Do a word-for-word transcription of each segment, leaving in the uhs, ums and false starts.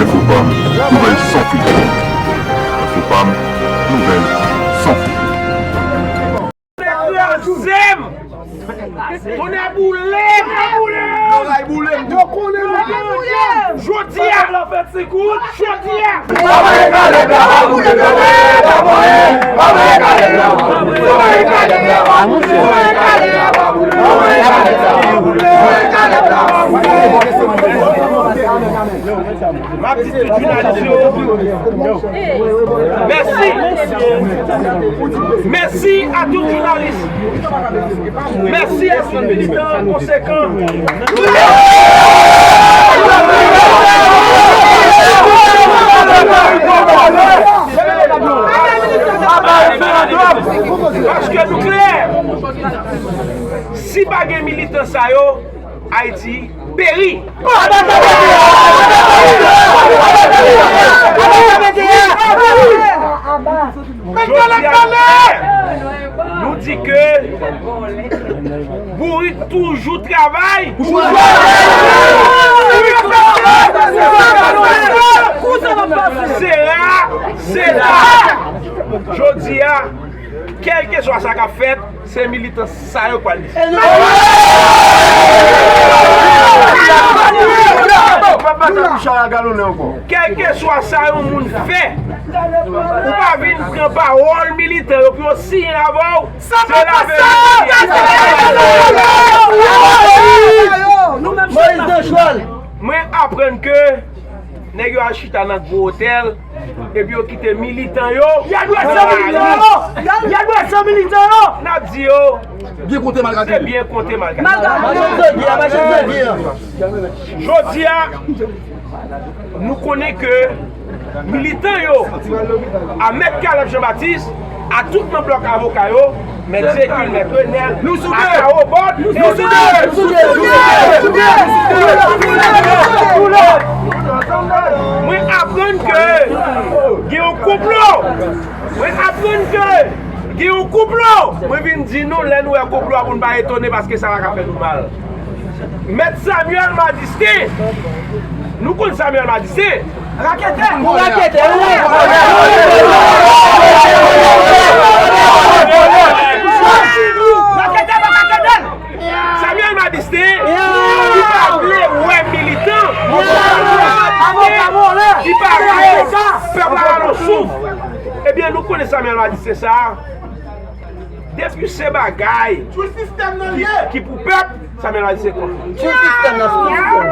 Enfopam, nouvèl san filtre. Enfopam, nouvèl san filtre. Kraze m! Tonnè boule m! Loray boule m! Yo konnen nou! Jodi a! Jodi a! M ap di tout jounalis yo, mèsi. Mèsi a tout jounalis. Mèsi a tout militan konsekan. Paske nou klè, si pa gen militan sa yo, Ayiti peri. Jodi a, nou di ke bourik toujou travay. Sera, sera. Jodi a, kèlkeswa sa k ap fèt, se militan sa yo k pral deside. Kèlkeswa sa yon moun fè, ou pa vin pran pawòl militan yo pou yo siyen avè w. Se laverite. Mwen aprann ke nèg yo al chita nan gwo otèl, epi yo kite militan yo. Y a dwe san militan yo! Y a dwe san militan yo! N ap di yo, byen konte mal kalkile. Se byen konte mal kalkile. Mal kalkile. Jodi a, nou konnen ke militan yo, a Mèt Caleb Jean Baptiste, a tout nan blòk avoka yo, Mèt Zekil, Mèt Renel, a Kawobòd, e tout lòt. Mwen aprann ke gen yon konplo. Mwen aprann ke gen yon konplo. Mwen vin di nou, lè nou wè konplo a, pou n pa etone, paske sa pa ka fè nou mal. Mèt Samuel Madistin, nou konn Samuel Madistin? Raketè! Ou raketè, ou raketè! Raketè pa ka kenbe l! Samuel Madistin, ki pa vle wè militan, ki pa vle pèp la al nan souf. Ebyen, nou konnen Samuel Madistin sa a. Depi se bagay ki, ki pou pèp, Samuel Madistin kont.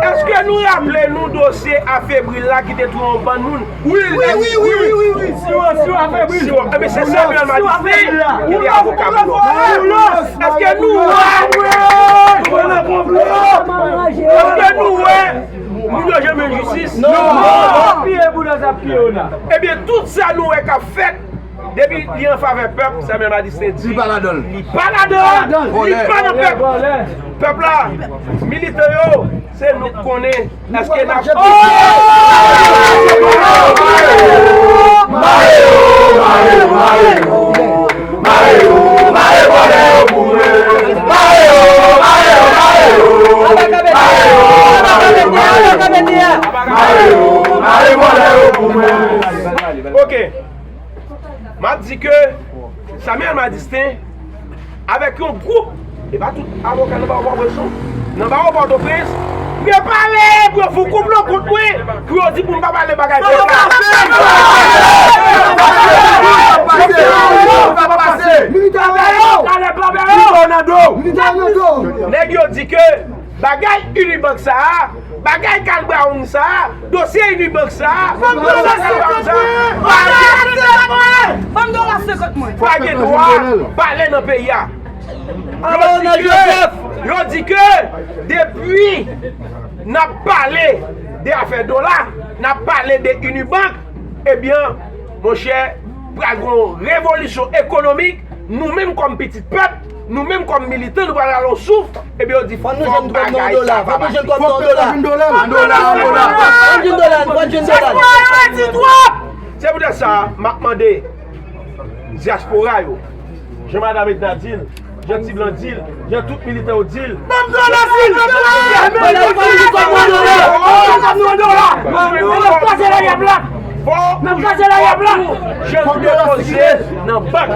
Èske nou raple nou dosye Afebril la ki te touye yon bann moun? Wi, wi, wi, wi, wi, wi. Siwo, siwo Afebril. Siwo, enben se Samuel Madistin ki te avoka Boulos. Èske nou wè? Èske nou wè moun yo janm jwenn jistis? Non. Piye Boulos ap piye yo la. Ebyen, tout sa nou wè k ap fèt, depi li an favè pèp, Samuel Madistin di li pa ladan l. Li pa ladan l. Li pa nan pèp. Pèp la, militan yo, se nou k konnen. Èske n ap... Mare yo, mare yo, mare yo. Mare yo, mare vòlè yo pou mwen. Mare yo, mare yo, mare yo. Mare yo, mare yo, mare yo. Mare yo, mare vòlè yo pou mwen. Ok. M ap di ke Samuel Madistin, avèk yon gwoup, e pa tout avoka nan bawo Pòtoprens non, nan bawo Pòtoprens, prepare pou yo fè yon konplo kont mwen, pou yo di pou m pa pale bagay pèp la. Militè yo! Militè yo! Nèg yo di ke bagay Unibank sa a, bagay Carl Brown sa a, dosye Unibank sa a, bagay Carl Brown sa a, bagay Carl Brown sa a, pa gen dwa pale nan peyi a. Yo di ke, yo di ke depi n ap pale de afè dola, n ap pale de Unibank, ebyen, monchè, pral gen yon revolisyon ekonomik. Nou menm kòm pitit pèp, nou menm kòm militan, nou pral rale yon souf. Ebyen, yo di fòk bagay sa pa pase. Fòk nou jwenn kòb nan dola. An dola, an dola. Fòk nou jwenn dola, fòk nou jwenn dola. Dyaspora yo redi twòp. Se poutèt sa, m ap mande dyaspora yo, jan madanm Edna di l, jan Ti Blan di l, jan tout militan yo di l, ban m dola, silvouplè! Ban m dola, silvouplè! Ban m dola! Fò nou jan depoze nan bank.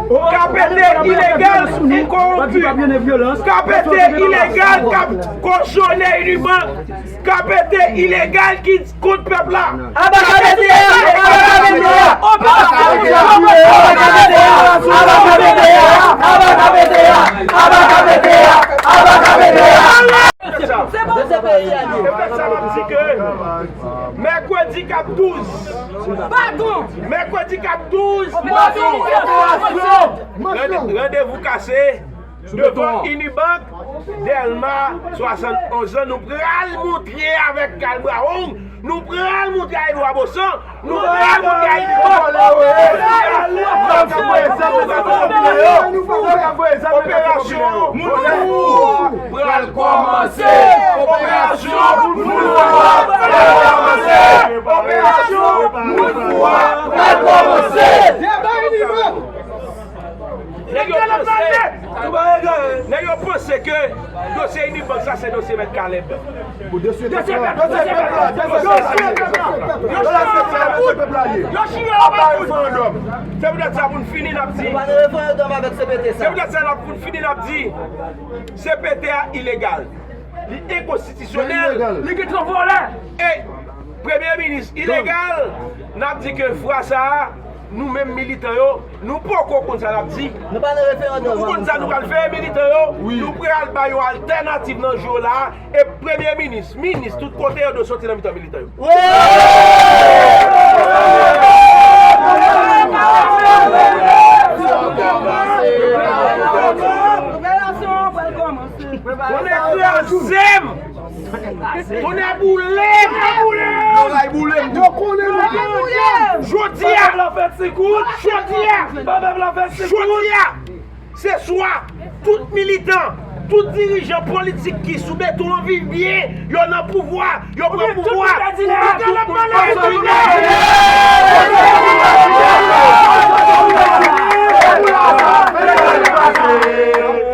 K P T ilegal e kowonpi. K P T ilegal k ap kochone Unibank. K P T ilegal ki kont pèp la. Aba K P T a! Aba K P T a! Aba K P T a! Aba K P T a! Aba K P T a! Aba K P T a! Aba K P T a! Aba K P T a! Se bon, se peyi a ye. E fè sa m ap di ke mèkredi k ap douz. Baton! Mèkredi k ap douz. Baton! Rande-, randevou kase devan Unibank, Dèlma, swasannonz an. Nou pral montre avèk Carl Brown, nou pral montre a Edouard Baussan, nou pral montre a Unibank. Operasyon Moun Fou pral kòmanse! Operasyon Moun Fou pral kòmanse! Operasyon Moun Fou pral kòmanse! Nèg yo panse, nèg yo panse ke dosye Unibank sa se dosye Mèt Caleb. Dosye pèp la, dosye pèp la, dosye pèp la. Yo chire yo pa kout. Se poutèt sa pou n fini n ap di. Pa de referandòm avèk C P T sa. Se poutèt sa n ap pou n fini n ap di C P T a ilegal. Li enkonstitisyonèl. Li gen twòp vòlè. E Premye Minis ilegal, n ap di ke fwa sa a, nou menm militan yo, nou poko konn sa n ap di. Nou pa nan referandòm. Nou konn sa nou pral fè, militan yo? Wi. Nou pral ba yon altènativ nan jou la a, e Premye Minis, minis, tout kote yo dwe soti nan mitan militan yo. Wi! Operasyon an pral kòmanse. Tonnè kraze m! Tonnè boule m! Tonnè boule m! Yo konnen nou. Jodi a, jodi a, jodi a, se swa tout militan, tout dirijan politik ki sou beton an viv byen, yo nan pouvwa, yo pran pouvwa. Tout moun ka di n ap pale.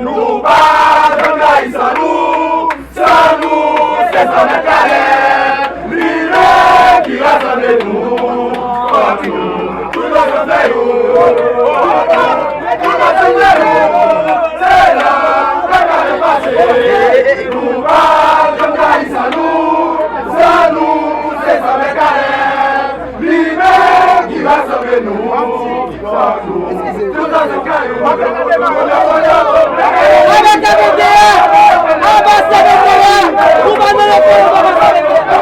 Nou pa janm rayi san nou. San nou, se san Mèt Caleb, lidè ki rasanble nou. Fòk nou tout ansanm fè youn. Tout ansanm fè youn. Se la pou Mèt Caleb pase. Nou pa janm rayi san nou. San nou, se san Mèt Caleb, lidè ki rasanble nou. Aba C P T a! Aba C P T a! Nou pa nan referandòm avèk C P T a!